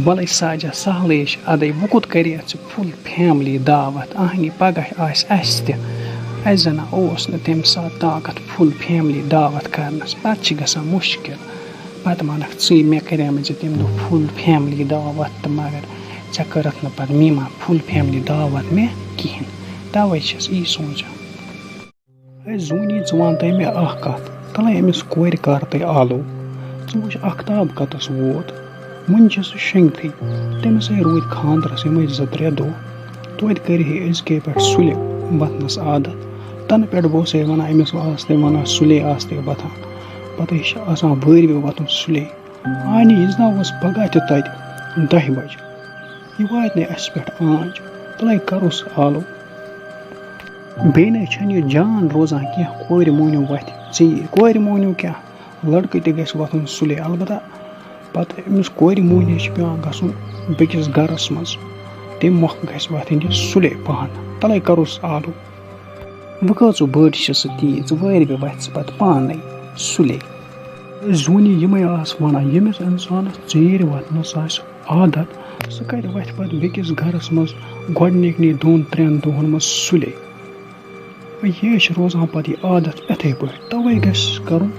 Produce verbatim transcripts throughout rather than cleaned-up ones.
وَلَے ساجا، سہلٕے چھِ اَدَے، وۄنۍ کوٚت کَرِ ژٕ فُل فیملی دعوت؟ اَہنہِ، پَگاہ آسہِ اَسہِ تہِ، اَسہِ زَنہ اوس نہٕ تَمہِ ساتہٕ طاقت فُل فیملی دعوت کَرنَس، پَتہٕ چھِ گژھان مُشکِل۔ پَتہٕ وَنَکھ ژٕے، مےٚ کَریمٕژ ژےٚ تَمہِ دۄہ فُل فیملی دعوت، تہٕ مگر ژےٚ کٔرٕتھ نہٕ پَتہٕ میٖما فُل فیملی دعوت مےٚ کِہیٖنۍ۔ تَوَے چھَس یی سونٛچان۔ ہے زوٗنی، ژٕ وَن تہٕ مےٚ اَکھ کَتھ، تَلَے أمِس کورِ کَر تہٕ آلو۔ ژٕ وٕچھ، اَختاب کَتَس ووت؟ وٕنہِ چھِ سُہ شۄنٛگتھٕے۔ تٔمِس ہے روٗدۍ خانٛدرَس یِمَے زٕ ترٛےٚ دۄہ۔ توتہِ کَرِ ہے أزکے پٮ۪ٹھ سُلہِ وۄتھنَس عادت۔ تَنہٕ پٮ۪ٹھ بہٕ اوسَے وَنان أمِس، آستے وَنان سُلے آستے وۄتھان۔ پَتہٕ ہے چھِ آسان وٲرۍ وِ وۄتھُن سُلے۔ آنی یہِ زَن اوس پَگاہ تہِ تَتہِ دَہہِ بَجہِ۔ یہِ واتہِ نہٕ اَسہِ پٮ۪ٹھ آنچ، تَلَے کَروس آلو۔ بیٚیہِ نَے چھَنہٕ یہِ جان روزان کینٛہہ، کورِ مۄہنیو وَتھِ ژیٖرۍ۔ کورِ مۄہنیو کیٛاہ، لٔڑکہٕ تہِ گژھِ وۄتھُن سُلے۔ البتہ پَتہٕ أمِس کورِ مۄہنیو چھِ پٮ۪وان گژھُن بیٚکِس گَرَس منٛز، تَمہِ مۄکھٕ گژھِ وۄتھٕنۍ یہِ سُلے پَہَن۔ تَلَے کَروس آلو۔ وۄنۍ کۭژاہ بٔڑ چھِ سۄ تیٖژ، وٲرۍ وِ وَتھِ سُہ پَتہٕ پانَے سُلے۔ زوٗنی یِمَے آسہٕ وَنان، ییٚمِس اِنسانَس ژیٖرۍ وَتھنَس آسہِ عادت، سُہ کَرِ وَتھِ پَتہٕ بیٚکِس گَرَس منٛز گۄڈٕنِکنٕے دۄن ترٛٮ۪ن دۄہَن منٛز سُلے۔ یہِ چھِ روزان پَتہٕ یہِ عادت یِتھَے پٲٹھۍ۔ تَوَے گژھِ کَرُن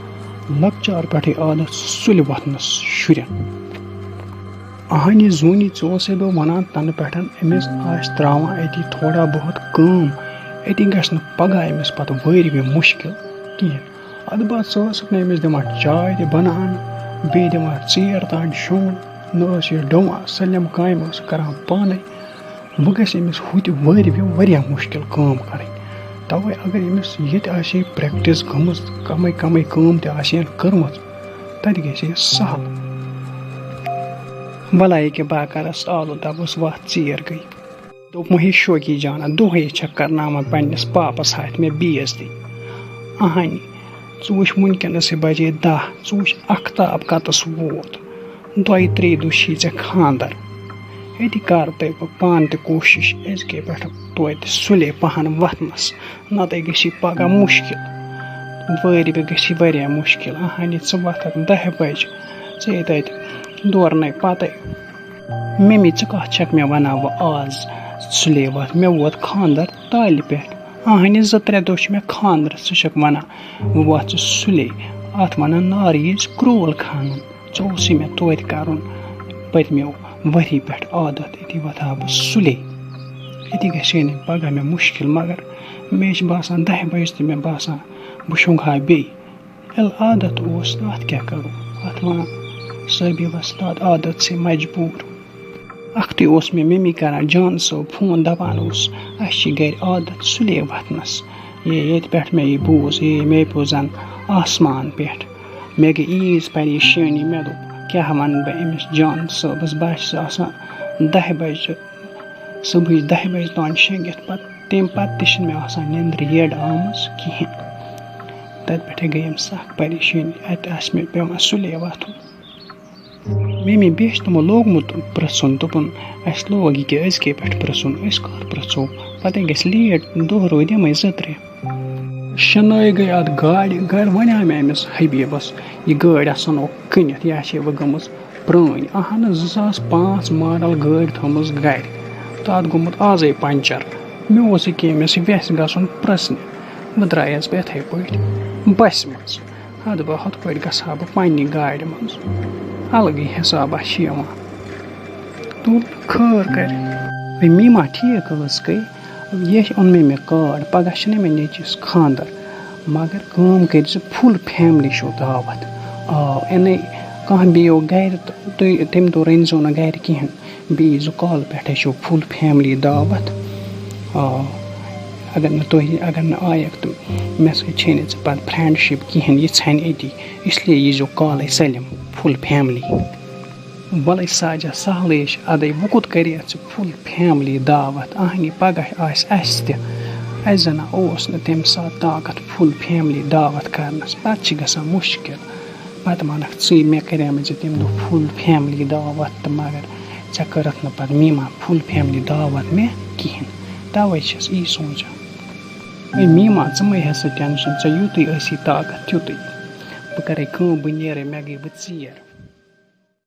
لۄکچار پٮ۪ٹھَے عادت سُلہِ وَتھنَس شُرٮ۪ن۔ اَہنہِ زوٗنی، ژےٚ اوسَے بہٕ وَنان تَنہٕ پٮ۪ٹھ، أمِس آسہِ ترٛاوان أتی تھوڑا بہت کٲم، أتی گژھِ نہٕ پَگاہ أمِس پَتہٕ وٲرۍ وِ مُشکِل کِہیٖنۍ۔ اَدٕ بَس، ژٕ ٲسٕکھ نہٕ أمِس دِوان چاے تہِ بَناونہٕ، بیٚیہِ دِوان ژیر تام شۄنٛگُن، نہ ٲس یہِ ڈوان، سٲلِم کامہِ ٲس کَران پانَے۔ وۄنۍ گژھِ أمِس ہُتہِ وٲرۍ وِ واریاہ مُشکِل کٲم کَرٕنۍ۔ تَوَے اگر أمِس ییٚتہِ آسہِ ہے پرٛٮ۪کٹِس گٔمٕژ، کَمٕے کَمٕے کٲم تہِ آسہِ ہَن کٔرمٕژ، تَتہِ گژھِ ہے سَہَل۔ وَلہٕ ییٚکیٛاہ بہٕ کَرَس آلو، دَپُس وَتھ ژیر گٔے۔ دوٚپمَے شوقی جانہ، دۄہَے چھَکھ کَرناوان پنٛنِس پاپَس اَتھِ مےٚ بے عزتی۔ اَہَنہِ، ژٕ وٕچھ وٕنکٮ۪نَسٕے بَجے دَہ، ژٕ وٕچھ اَختاب کَتَس ووت۔ دۄیہِ ترٛیٚیہِ دۄہہِ چھی ژےٚ خانٛدَر۔ أتی کَر تہٕ بہٕ پانہٕ تہِ کوٗشِش أزکے پٮ۪ٹھ توتہِ سُلے پَہَن وَتھنَس، نَتہٕ گژھی پَگاہ مُشکِل۔ وٲرۍ وِ گژھی واریاہ مُشکِل۔ اَہَنہِ، ژٕ وَتھَکھ دَہہِ بَجہِ، ژٕ یہِ تَتہِ دورنَے پَتَے۔ ممی، ژٕ کَتھ چھَکھ مےٚ وَنان وۄنۍ آز سُلے وَتھ؟ مےٚ ووت خانٛدَر تالہِ پٮ۪ٹھ۔ اَہَنہِ، زٕ ترٛےٚ دۄہ چھِ مےٚ خانٛدرَس، ژٕ چھَکھ وَنان وۄنۍ وَتھ ژٕ سُلے۔ اَتھ وَنان نارٕ یِژ کرٛول کھنُن۔ ژےٚ اوسُے مےٚ توتہِ کَرُن پٔتمیو ؤری پٮ۪ٹھ عادت، أتی وَتھٕ ہا بہٕ سُلے۔ أتی گژھِ ہے نہٕ پَگاہ مےٚ مُشکِل، مگر مےٚ چھِ باسان دَہہِ بَجہِ تہِ مےٚ باسان بہٕ شۄنٛگہٕ ہا بیٚیہِ۔ ییٚلہِ عادت اوس، تہٕ اَتھ کیٛاہ کَرو؟ اَتھ وَنان صٲبی وۄستاد، عادت سے مجبوٗر۔ اَکھتُے اوس مےٚ ممی کَران جان صٲب فون، دَپان اوس، اَسہِ چھِ گَرِ عادت سُلے وۄتھنَس۔ یے ییٚتہِ پٮ۪ٹھ مےٚ یہِ بوٗز، یے مےٚ پیوٚو زَن آسمان پٮ۪ٹھ۔ مےٚ گٔے عیٖژ پریشٲنی، مےٚ دوٚپ، کیٛاہ وَنہٕ بہٕ أمِس جان صٲبَس؟ بہٕ چھُس آسان دَہہِ بَجہِ، صُبحٕچ دَہہِ بَجہِ تام شۄنٛگِتھ، پَتہٕ تَمہِ پَتہٕ تہِ چھِنہٕ مےٚ آسان نیٚنٛدرِ یٔڈ آمٕژ کِہیٖنۍ۔ تَتہِ پٮ۪ٹھَے گٔے أمۍ سَخ پریشٲنی، اَتہِ آسہِ مےٚ پٮ۪وان سُلے وَتھُن۔ ممی، بیٚیہِ چھِ تِمو لوگمُت پرٛژھُن، دوٚپُن، اَسہِ لوگ یہِ کہِ أزکے پٮ۪ٹھ پرٛژھُن، أسۍ کَر پرٛژھو؟ پَتہٕ گژھِ لیٹ، دۄہ روٗدۍ یِمَے زٕ ترٛےٚ۔ شِنٲے گٔے اَتھ گاڑِ، گاڑِ وَنیٛاو مےٚ أمِس حبیٖبَس، یہِ گٲڑۍ آسَن اوٚ کٕنِتھ، یہِ ہا چھے وۄنۍ گٔمٕژ پرٛٲنۍ۔ اَہَن حظ، زٕ ساس پانٛژھ ماڈَل گٲڑۍ تھٲومٕژ گَرِ، تَتھ گوٚمُت آزَے پنٛچَر۔ مےٚ اوس یہِ کہِ أمِس وٮ۪سہِ گژھُن پرٛژھنہِ، وۄنۍ درٛایَس بہٕ یِتھَے پٲٹھۍ بَسہِ منٛز۔ اَدٕ بہٕ ہُتھ پٲٹھۍ گژھٕ ہا بہٕ پنٛنہِ گاڑِ منٛز، الگٕے حِسابہ چھِ یِوان۔ تُل، خٲر کَرِ۔ ہے میٖما، ٹھیٖک حظ گٔے، یہِ اوٚن مےٚ مےٚ کارڈ، پَگاہ چھِنہٕ مےٚ نیٚچِوِس خانٛدَر، مگر کٲم کٔرۍ زِ فُل فیملی چھو دعوت۔ آ، یعنی کانٛہہ بِہِو گَرِ تہٕ تُہۍ تَمہِ دۄہ رٔنۍزیو نہٕ گَرِ کِہیٖنۍ۔ بیٚیہِ ییٖزیو کالہٕ پٮ۪ٹھَے چھو فُل فیملی دعوت۔ آ، اگر نہٕ تُہۍ، اگر نہٕ آیَکھ تہٕ مےٚ سۭتۍ چھے نہٕ ژےٚ پَتہٕ فرٛٮ۪نٛڈشِپ کِہیٖنۍ، یہِ ژھٮ۪نہِ أتی۔ اِسلیے ییٖزیو کالَے سٲلِم فُل فیملی۔ وَلَے ساجا، سہلٕے چھِ اَدَے، وۄنۍ کوٚت کَرِ ژٕ فُل فیملی دعوت؟ اَہنہِ، پَگاہ آسہِ اَسہِ تہِ، اَسہِ زَنہ اوس نہٕ تَمہِ ساتہٕ طاقت فُل فیملی دعوت کَرنَس، پَتہٕ چھِ گژھان مُشکِل۔ پَتہٕ وَنَکھ ژٕے، مےٚ کَریمٕژ ژےٚ تَمہِ دۄہ فُل فیملی دعوت، تہٕ مگر ژےٚ کٔرٕتھ نہٕ پَتہٕ میٖما فُل فیملی دعوت مےٚ کِہیٖنۍ۔ تَوَے چھَس یی سونٛچان۔ اے میٖما، ژٕ مَہ ہےٚ سُہ ٹٮ۪نشَن، ژےٚ یوٗتٕے ٲسی طاقت تیوٗتٕے۔ بہٕ کَرَے کٲم، بہٕ نیرَے، مےٚ گٔے وۄنۍ ژیر۔